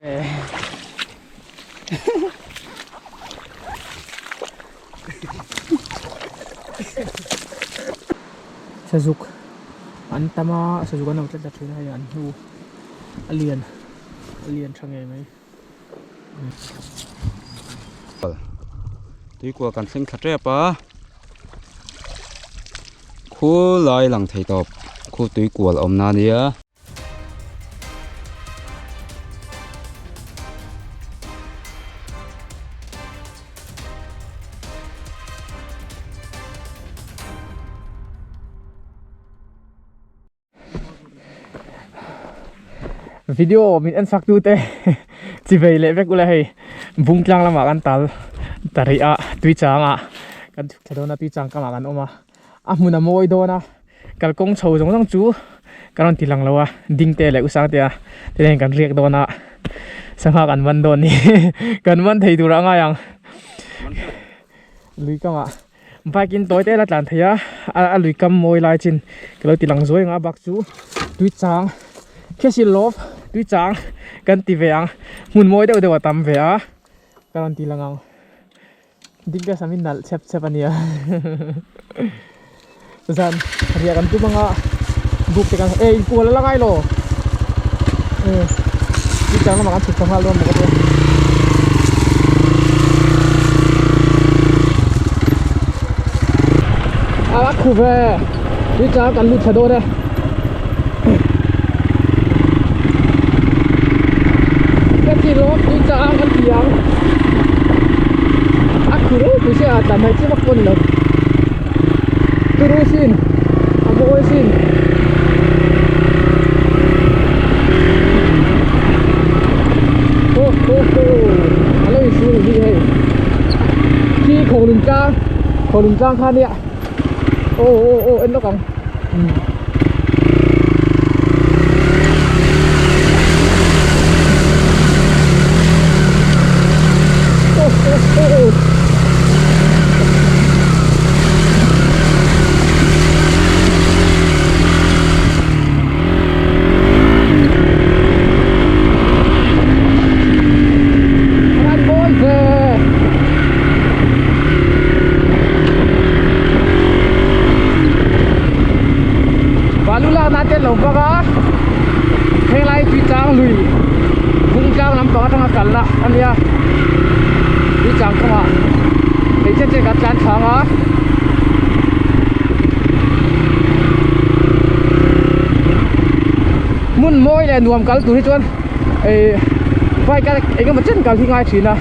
Sazuk an tam a sazuk an lo tlat ta thin a hei an hnu a lian a lian tha ngei mai. Tuikual kan thleng thla tep a khulai lang thei tawp khu tuikual awmna a nia. Video min en sak tute chi vei leh vek ula hei bung tlang lamah kan tal ta rih a tui changah kan chhuk thla dawn a tui chang kamah kan awm a a hmun a mawi dawn a kalkawng chho zawng zawng chu ka rawn ti lang lo a ding te leh usang te a te nen kan riak dawn a sangha kan man dawn ni kan man thei tur a ngai ang lui kamah bike in tawi te la tlan thei a a lui kam mawi lai chin ka lo ti lang zuai ang a bak chu tui chang khesi love tui chang kan ti ve ang hmun mawi deuh deuh a tam ve a ka rawn ti lang ang. Dingte sam hi nalh chep chep a nia zan riah kan tum anga buk te kan e inkual a la ngai lo e chutiang lamah kan chhuk ta nghal dawn maw ka tia a khu ve chutiang kan lut thla dawn e. Ka ti lawm tui chang kan ti ang a khu ropui sia a tlan hnaih chiah vak pawh a ni lo turu sin a mawi sin ho ho ho a lo insu ni hi hei khi khawnglung tlang khawnglung tlang kha nia aw aw aw en lawk ang Balu lakna te an lo vak a helai tui tlang lui bung tlang lampang atanga kalna a nia tui tlang kawngah hei chen chen kan tlan thlang a. Hmun mawi leh nuam kal tur hi chuan ih bike a eng emaw chen kal hi ngai thin a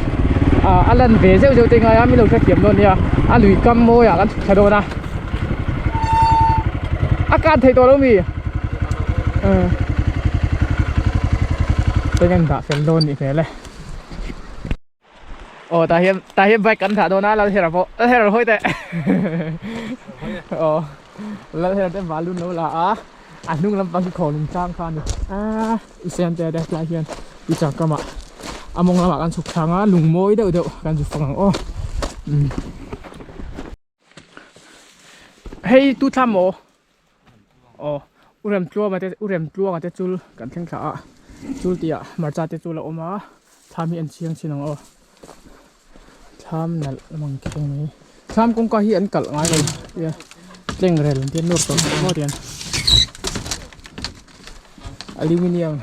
ah a lan ve zeuh zeuh te ngai a min lo hrethiam dawn nia a lui kam mawi ah kan chhuk thla dawn a a kan thei tawh lo mi eng an dah fel dawn nih hmel e. Aw tah hian tah hian bike kan thlah dawn a Lalhera pawh Lalhera hawi teh aw Lalhera te balloon lo la a a hnung lampang hi khaw lung tlang kha a ni a i sen te te tlai hian i chang kamah a mawng lamah kan chhuk thlang a lung mawi deuh deuh kan zu fang ang aw umm hei tu thla maw aw u remtluanga te u remtluanga te chul kan thleng thla a chul tih ah hmarcha te chul a awm a thlam hi an chhiang chin ang aw thlam nalh mang kheng mai thlam kawngka hi an kalh ngai lo tia tleng rel an tia nawr tawh maw tian aluminium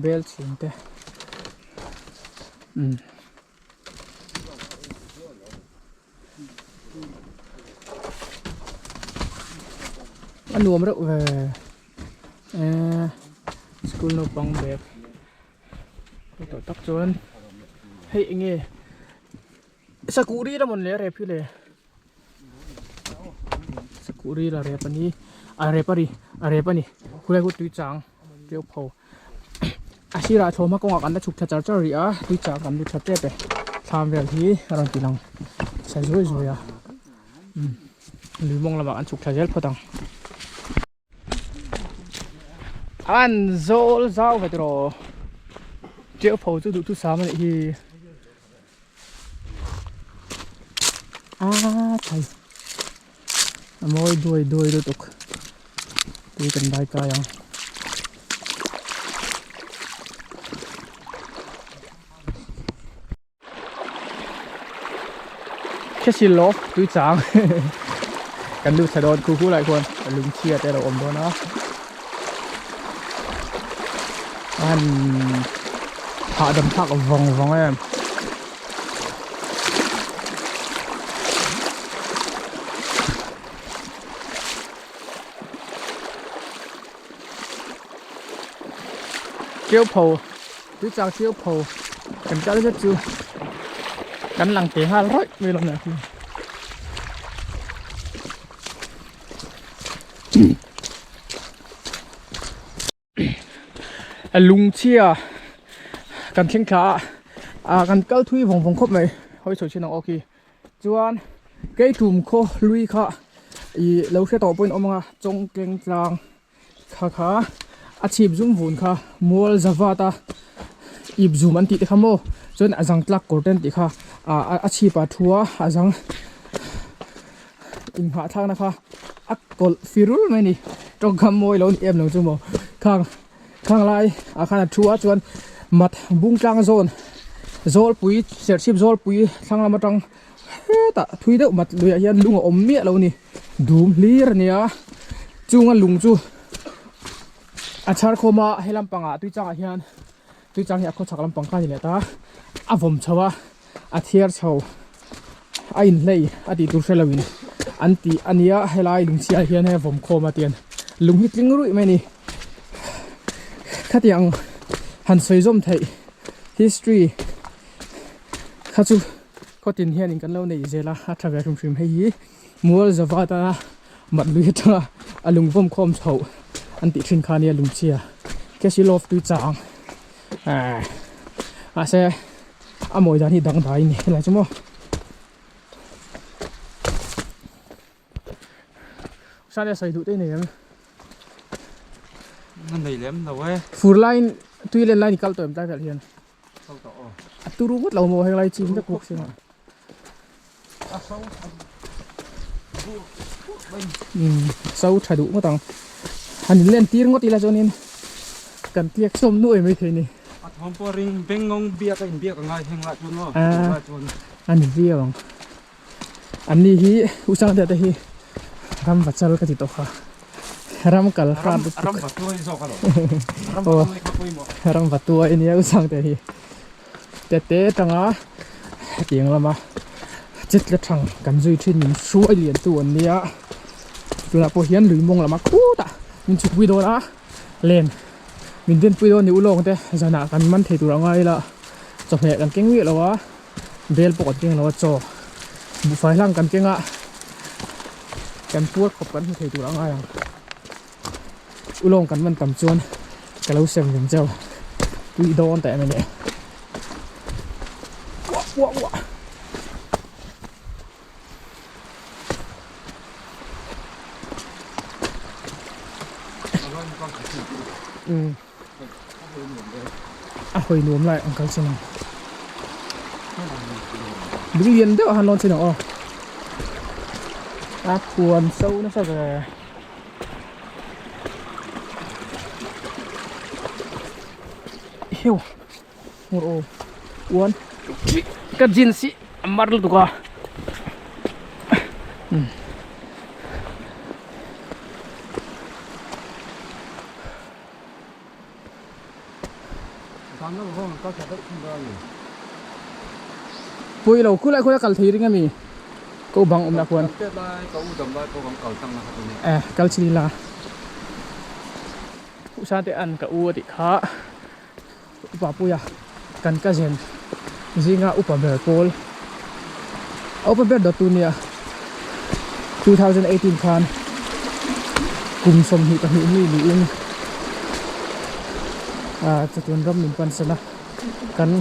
bel chhung te umm. A nuam reuh ve eee school naupang bag hei tawh tak chuan hei eng nge sakuri la mawn le a rep hi le sakuri la rep a ni a rep a ri a rep a ni khulai khu tui chang teuh pho. A sirah thlawhhma kawngah kan la chhuk thla char char rih a tui chah kan lu tha tep e thlam vel hi a rawn ti lang chhe zuai zuai a umm lui mawng lamah kan chhuk thla zel phawt ang an zawl zau ve tawh teuh pho chu duh thusam a nih hi a thai a mawi duai duai lutuk tui kan dai kai ang. Khesil lo tui chang kan lut thla dawn khu khu lai khuan lungchhia te a lo awm dawn a a han hahdam thlak vawng vawng em. Chiu pho tui chang chiu pho kan kal zet chu kan lang te nghal rawih mai lawm nia khi. Lungchhia kan thleng thla a ah kan kal thui vawng vawng khawp mai hawi chho chin ang aw khi chuan keitum khaw hlui kha ih lo hre tawh pawhin awm ang a chawngkeng tlang kha kha a chhip zum vun kha mual za vat a ip zum an tih te kha maw chuan a zang tlak kawr te an tih kha ah a chhip ah thu a a zang inghah thlakna kha a kawlh firul mai a ni tawngkam mawi lo ni em lo chu maw khang khang lai ah khan a thu a chuan mat bung tlang zawn zawlpui serchhip zawlpui thlang lam atang hetah thui deuh mat luiah hian lung a awm miah lo a ni dum hlir a nia chunga lung chu a chhar khawm a he lampangah tui changah hian tui chang hi a khawchhak lampang kha a ni leh ta a vawm chho a a thiar chho a inhlei a tih tur hre lo in an tih a nia helai lungchhiah ah hian hei a vawm khawm a tian lung hi tling ruih mai a ni khatiang han sawi zawm theih history kha chu khawtin hianin kan lo nei zel a a tha ve hrim hrim hei hi mual zava atanga mat lui atanga a lung vawm khawm chhoh an tih thin kha ania lungchhia castle of tui chang ahh mahse a mawi dan hi dangdai a ni helai chu maw. Sane sawi duh te nei em? Na nei lem lo e. Fur laiin tui len laiin i kal tawh em tlai vel hian? Kal tawh aw. A turu ngawt lo maw henglai chim vek bawk singa. A so Um so tha duh ngawt ang. Han in len tir ngawt ila chuanin kan tliak sawm nuai mai thei ni. A thawm pawh ring bengngawng biak a inbiak a ngai henglai chuan aw. Fur lai chuan. A ni viau ang. An ni hi u Sangtea te hi ram va chal ka ti tawh kha ram kal hrat lutuk ram va tuai zawk alawm ram va tuai kha pawimawh ram va tuai ania u Sangtea hi tete atanga hetiang lama chetla thang kan zui thin min hruai lian tu an nia tunah pawh hian lui mawng lama khutah min chhukpui dawn a len min dinpui dawn ni ulawng te zanah kan man thei tur a ngai ila chawhmeh kan keng miah lo a. Bel pawh kan keng lo a chaw buhfai hlang kan keng a kan puar khawp kan hmu thei tur a ngai ang ulawng kan man tam chuan ka lo sem veng cheu tui dawn ta em a ni uah uah uah. A hawi nuam lai ang kal chin ang lung lian deuh a han lawn chin ang aw a khuan so nasa ve hiu hmur aw one two three ka jeans hi a mar lutuk a. Pui lo khulai khulai kal thei ring ami ko bang awm lah khuan eh kal chini la usa te an ka u atih kha upa puia kan cousin zinga upa ber pawl a upa ber dawt tu nia 2018 khan kum 22 mi niin ah chatuan ram min pan san a kan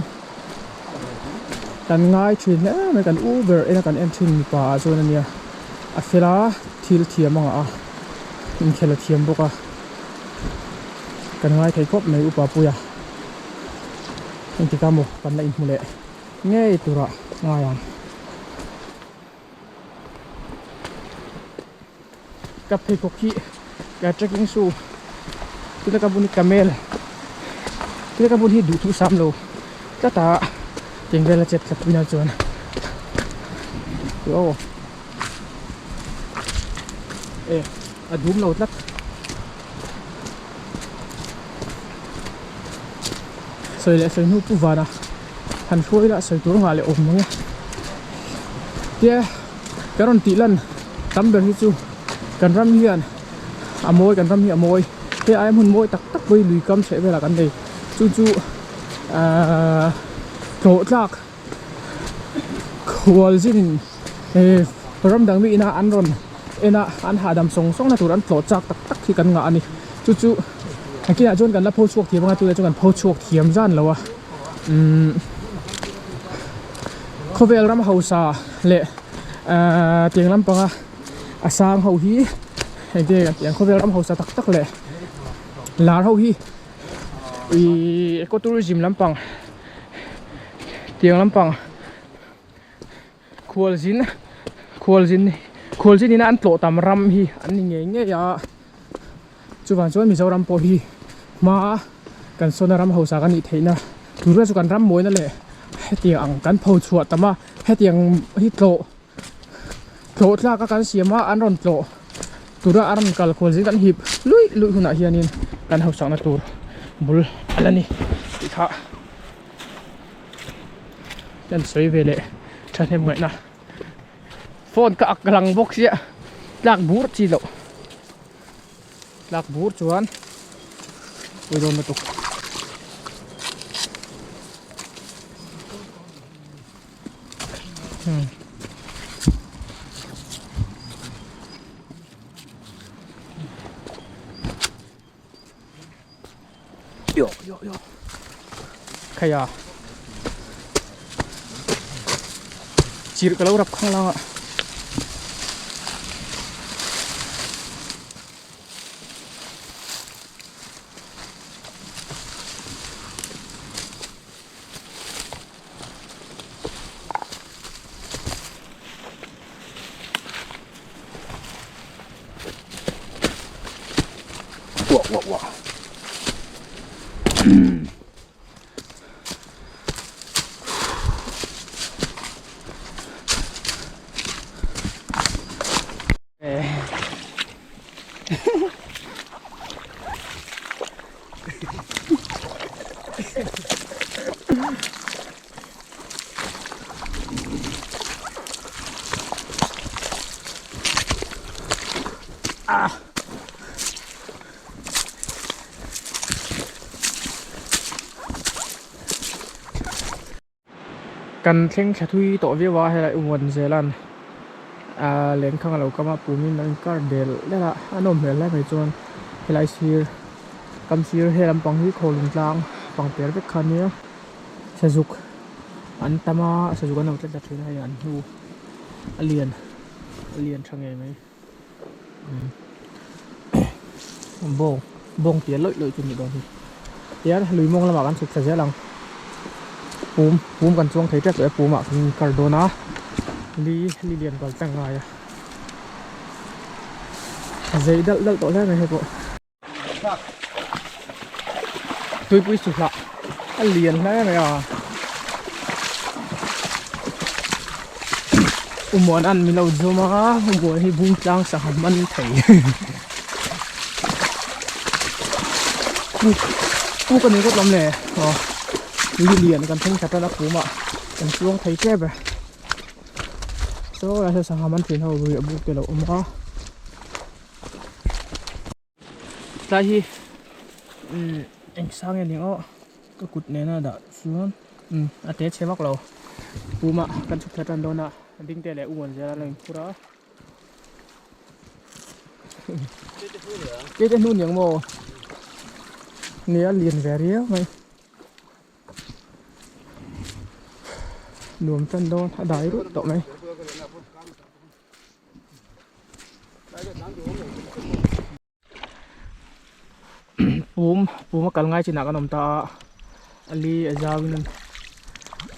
kan ngai thin hle mai kan u ber ena kan en thin mipa ah chuan ania a fel a thil thiam a ngah a inkhel a thiam bawk a. Kan ngai thei khawp mai upa puia engtik a maw kan la inhmu leh ngei turah ngai ang. Ka pheikhawk hi ka trekking shoe tuna ka bun hi camel tuna ka bun hi duhthu sam lo tlat a tiang vel a chet tlat puina chuan. Aw e a dum lo tlat sawi leh sawi hnu pu vana han hruai ila sawi tur nghah leh awm ang e tia ka rawn tih lan tam ber hi chu kan ram hian a mawi kan ram hi a mawi hei aia hmun mawi tak tak pawh hi lui kam chheh velah kan nei chu chu ahh tlawh tlak khual zin eh ram dang mi ina an rawn en a an hahdam sawng sawng na tur an tlawh chak tak tak hi kan ngah a ni chu chu a kinah chuan kan la pho chhuak thiam anga tunah chuan kan pho chhuak thiam zan lo a umm khawvel ram hausa leh ahh tiang lampanga a sang ho hi enge kan tih ang khawvel ram hausa tak tak leh lar ho hi ihh eco tourism lampang tiang lampang khualzin khualzin khualzin ina an tlawh tam ram hi an ni ngei ngei a chuvang chuan Mizoram pawh hi hma kan sawn a ram hausa kan nih theihna tur chu kan ram mawina leh hetiang ang kan pho chhuah tam a hetiang hi tlawh tlawh tlak a kan siam a an rawn tlawh tura a rawn kal khual zing kan hip luih luih hunah hianin kan hausakna tur bul a la ni tih kha kan sawi ve leh thahnem ngaihna phone ka ak lang bawk sia tlak bur chi loh tlak bur chuan pui dawn lutuk. Yo yo yo Khaya Chir ka lo rap khang lang a Uah uah uah. Kan thleng thla thui tawh viau a helai uan zelan ahh lengkhang a lo kam a pumin a inkar del del a a nawm hmel hle mai chuan helai sir kam sir he lampang hi khawlung tlang pangper vek kha ania sazuk an tam a sazuk an lo tlat tlat thin a hei an hnu a lian a lian tha ngei mai bawng bawng tia lawih lawih chu a nih dawn hi tihian lui mawng lamah kan chhuk thla zel ang pum pum kan chuang thei tep tawh e pum ah kan kar dawn a li li lian kal tlang ngai a zei dalh dalh tawh hle mai hei pawh. Tuipui suhlah a lian hle mai a Umuan an min lo zum a Umuan hi bung tlang sangha man thei puk puk a ni ngawt lawm le aw tui lian kan thleng thla tan a pum ah kan chuang thei tep e saw lai saw sangha man thin ho riah buk te a lo awm a. Tlai hi umm eng sang nge ning aw ka kut nena dah chuan umm a te chhe vak lo puma kan chhuk thla tan dawn a ding te leh u an zel a lo inphur a te te hnu niang maw nia lian ve riau mai nuam tan dawn a dai ruih tawh mai. Pum pum a kal ngai chinah kan awm ta a a li a zau in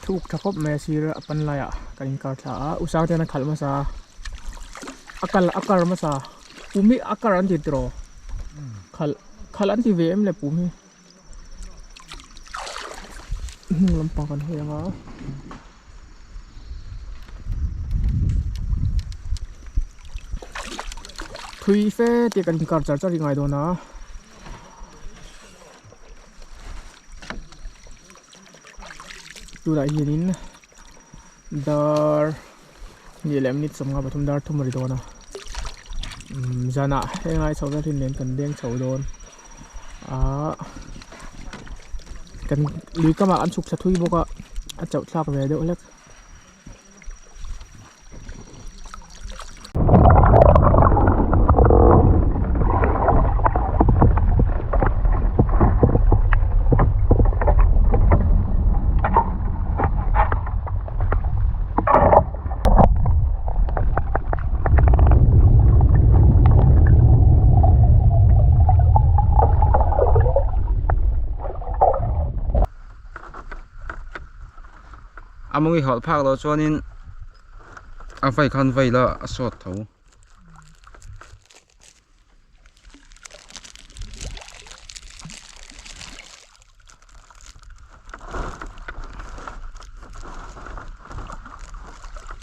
thuk tha khawp mai a sir a pan laiah kan inkar thla a u sang te hian a khalh hmasa a a kal a kar hmasa pum hi a kar an ti tiraw khalh khalh an ti ve em le pum hi hnung lampang kan hawi ang a. Thui fe tih kan inkar char char hi ngai dawn a. Tunah hianin dar hnih leh minute sawmnga pathum dar thum a ri dawn a umm zanah henglai chho vel hi nen kan deng chho dawn ahh kan lui kamah an chhuk thla thui bawk a a chauh thlak ve deuh hlek. A mawng i hawlh phak loh chuanin a vai khan vai la a sawt tho.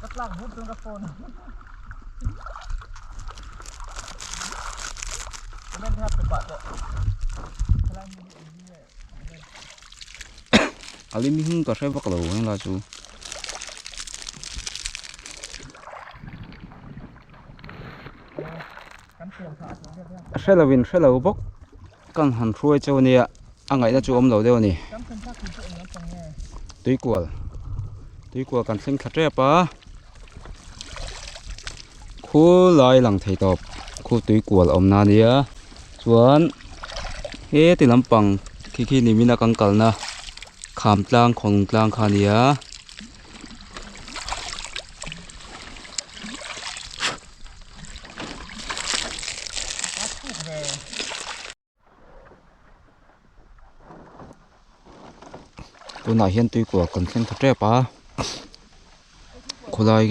Ka tlak vur chuan ka phone Comment hap pe pah tawh. Helai hmun hi eng nge A lim hing ka hre vak lo heng lai chu. Hre lo in hre lo bawk. Kan han hruai cheu ania a ngaihna chu awm lo deuh a ni tuikual tuikual kan thleng thla tep a khu lai lang thei tawp khu tuikual awmna ania chuan heti lampang khi khi nimin a kan kalna kham tlang khawnglung tlang kha ania. Tunah hian tuikual kan thleng tha tep a khawlai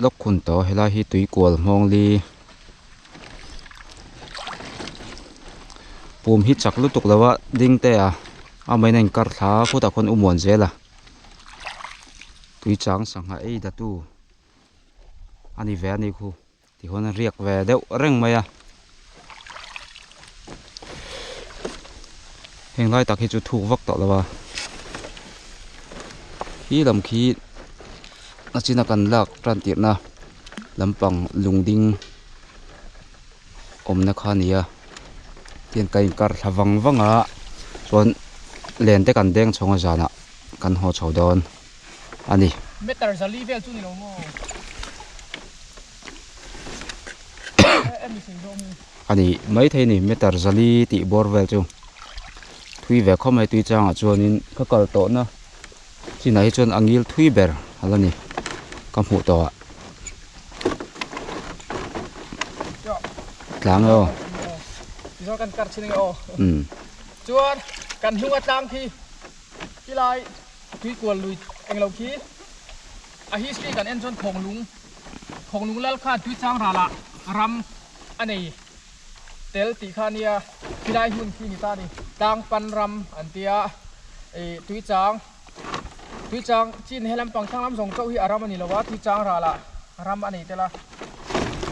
lawk hun tawh helai hi tuikual hmawng li pum hi chak lutuk lo a ding te a amahin a inkar thla a khutah khuan umuan zel a tui chang sangha ei datu a ni ve a ni khu. Tichuan a riak ve deuh reng mai a. Heng lai tak hi chu thuk vak tawh lo a. Khi lam khi a china kan lak tan tirhna lampang lungding awmna kha a ni a. Tihian ka inkar thla vang vang a chuan len te kan deng chhawng a zanah kan haw chho dawn. a ni. Meter zali vel chu ni lo maw? A ni maithei a ni meter zali tih bawr vel chu thui ve khawp mai tui changah chuanin ka kal tawhna chinah hi chuan a ngil thui ber a la ni ka hmuh tawh ah tlang e aw. Tichuan kan kar chin ange aw. Chuan kan hnunga tlang khi tilai Tuikual lui englo khi a history kan en chuan Khawnglung Khawnglung lal khan Tuichang ralah ram a nei tel tih kha ania khilai hmun khi ni ta a ni Tlangpan ram an tia ih Tuichang Tuichang chin he lampang thlang lam zawng chauh hi a ram a ni lo a Tuichang ralah ram a nei tel a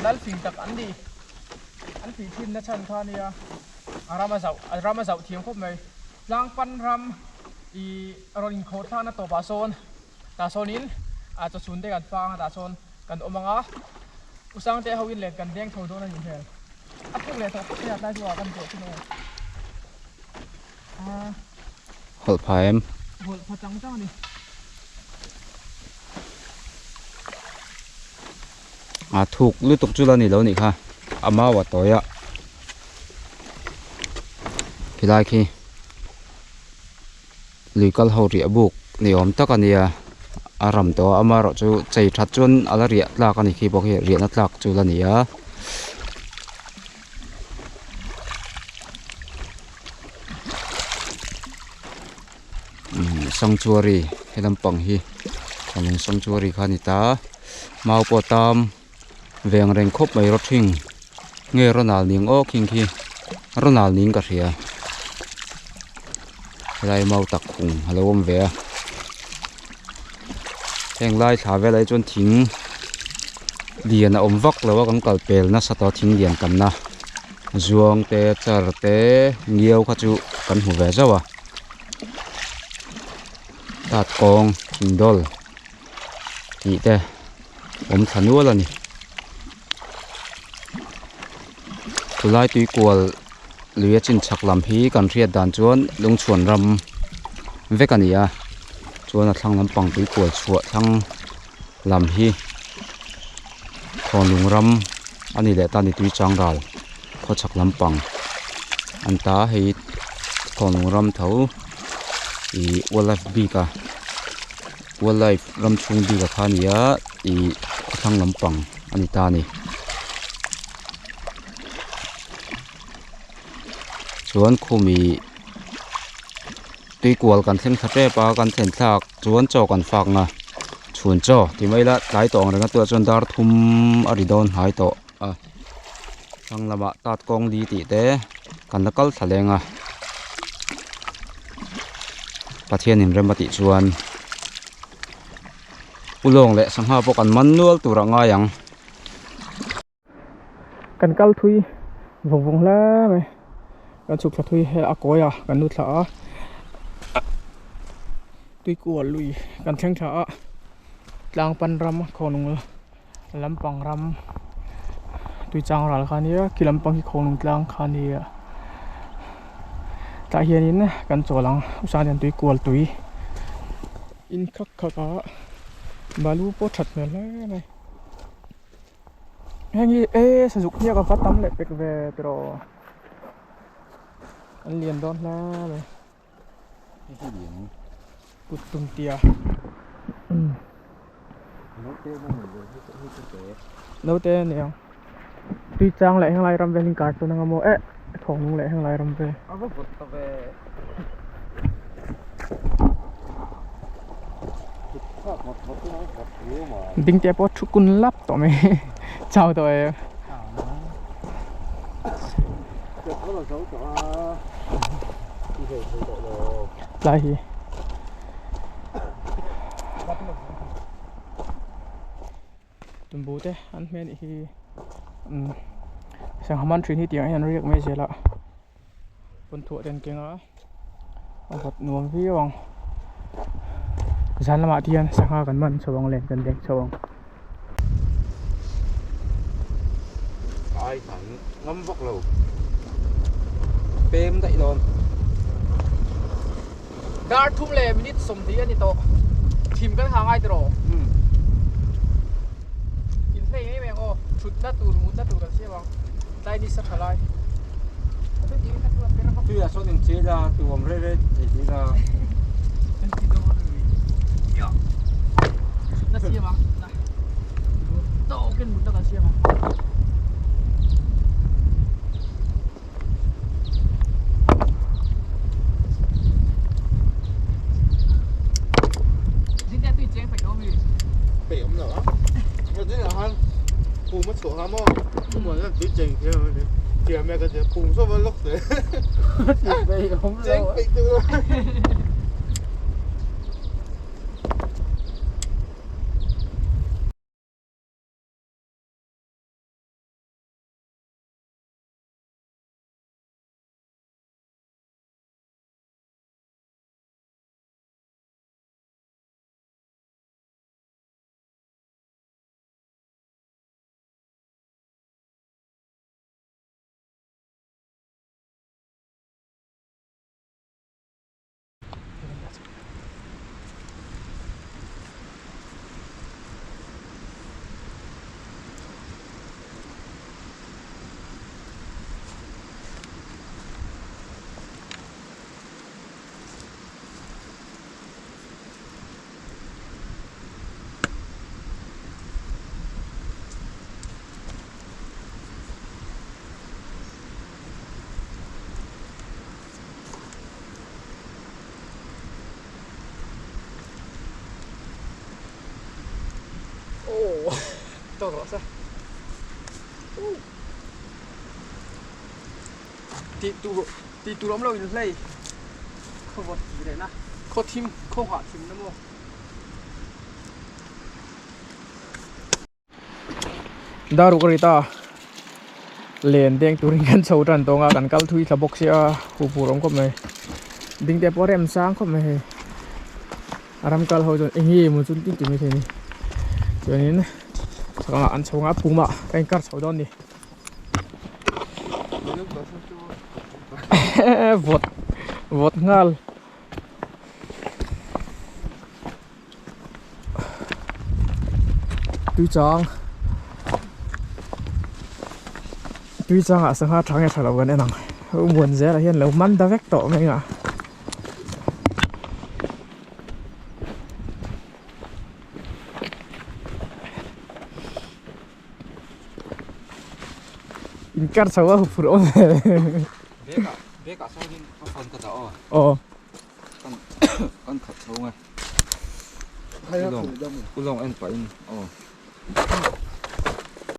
lal fing tak an ni an tih thin na chhan kha ania a ram a zauh a ram a zauh thiam khawp mai. Tlangpan ram i rawn inkhawh thlakna tawpah sawn tah sawnin ah chawchhun te kan fang a tah sawn kan awm ang a Usangte ho in let kan deng chho dawn a nih hmel a thuk leh tawh phawt mai a tlai chu ah kan zawh chu maw ah Hawlh pha em? Hawlh pha chang chang a ni. A thuk lutuk chu la ni lo nih kha a mau a tawi a khilai khi lui kal ho riah buk ni awm tak a nia a ram tawh a amaherawh chu chei that chuan a la riah tlak a ni khi bawk hi riahna tlak chu la ni a. Sanctuary he lampang hi Khawnglung Sanctuary kha a ni ta mau pawh a tam ve ang reng khawp mai rawthing nge rawnal ning aw khing khi rawnal ning ka hria helai mau tak khung a lo awm ve a heng lai thla velah hi chuan thing. Lian a awm vak lo a kan kal pel nasa tawh a thing lian tamna zuang te char te ngiau kha chu kan hmu ve zauh a tat kawng thingdawl tih te awm thla nual a ni chulai tui kual lui a chin chhak lam hi kan hriat dan chuan lungchhuan ram vek a ni a chuan a thlang lampang tui kual chhuah thlang lam hi Khawnlung ram a ni leh ta a ni tui chang ral khawchhak lampang an ta a hei Khawnlung ram tho ih wildlife bik a wildlife ram chhung bik a kha a ni a ih khawthlang lampang a ni ta a ni. Chuan khumi tuikual kan thleng thla tep a kan thlen thlak chuan chaw kan fak nga chhun chaw ti mai ila tlai tawh ang reng a tunah chuan dar thum a ri dawn hnai tawh a thlang lamah tat kawng li tih te kan la kal thla leng a Pathianin rem a tih chuan ulawng leh sangha pawh kan man nual tur a ngai ang. Kan kal thui vawng vawng hle mai kan chhuk thla thui he a kawi a kan nu thla a tui kual lui kan thleng thla a tlang pan ram khawnung lampang ram tui chang ral kha ania khi lampang hi khawnung tlang kha ania tah hianin kan chawl ang usangten tui kual tui in khak khak a balu pawh that hmel hle mai. Heng hi e sazuk hniak a va tam leh pek ve tiraw an lian dawn hle mai kut tum tia naute a ni ang tui chang leh henglai ram vel hi cartoon anga maw eh thawng leh henglai ram vel. Ding te pawh thu kun lap tawh mai chau tawh e. Tlai hi. Tumbu te an hmel hi sangha man thin hi tiang hian an riak mai zel a. Pawn thuah te an keng a a vawt nuam viau ang zan lamah te hian sangha kan man chho ang leh kan leng chho ang. Ai thang ngam vak lo pem daih dawn. Dar thum leh minute sawmhnih a ni tawh thim kan ha ngai tiraw in hlei em em aw thutna tur mutna tur kan siam ang tlai ni sa tha lai tui ah sawn engchei la tu awm rei rei thei tih la thutna siam ang thutna tawkin mutna kan siam ang. Tawk rawh se. Tih tur tih tur awm lo in hlei khaw vawt tih leh na khaw thim khaw nghah thim na maw. Daruk a ri ta len deng turin kan chho tan tawng a kan kal thui thla bawk sia huh pur awm khawp mai ding te pawh a rem sang khawp mai hei a ram kal ho chuan eng nge maw chu tin ti maithei a ni chuanin chhakah an chho ang a pumah ka inkar chho dawn a ni vawt vawt nghal. Tuichang Tuichangah sangha tha nge tha lo kan en ang u muan zelah hian lo man ta vek tawh mai ang a. Inkar chho a huphurh awm ve. Bag ah bag ah sawn in ka phone ka dah aw. Aw. Kan khat chho nge. Ulawng ulawng en pah in aw.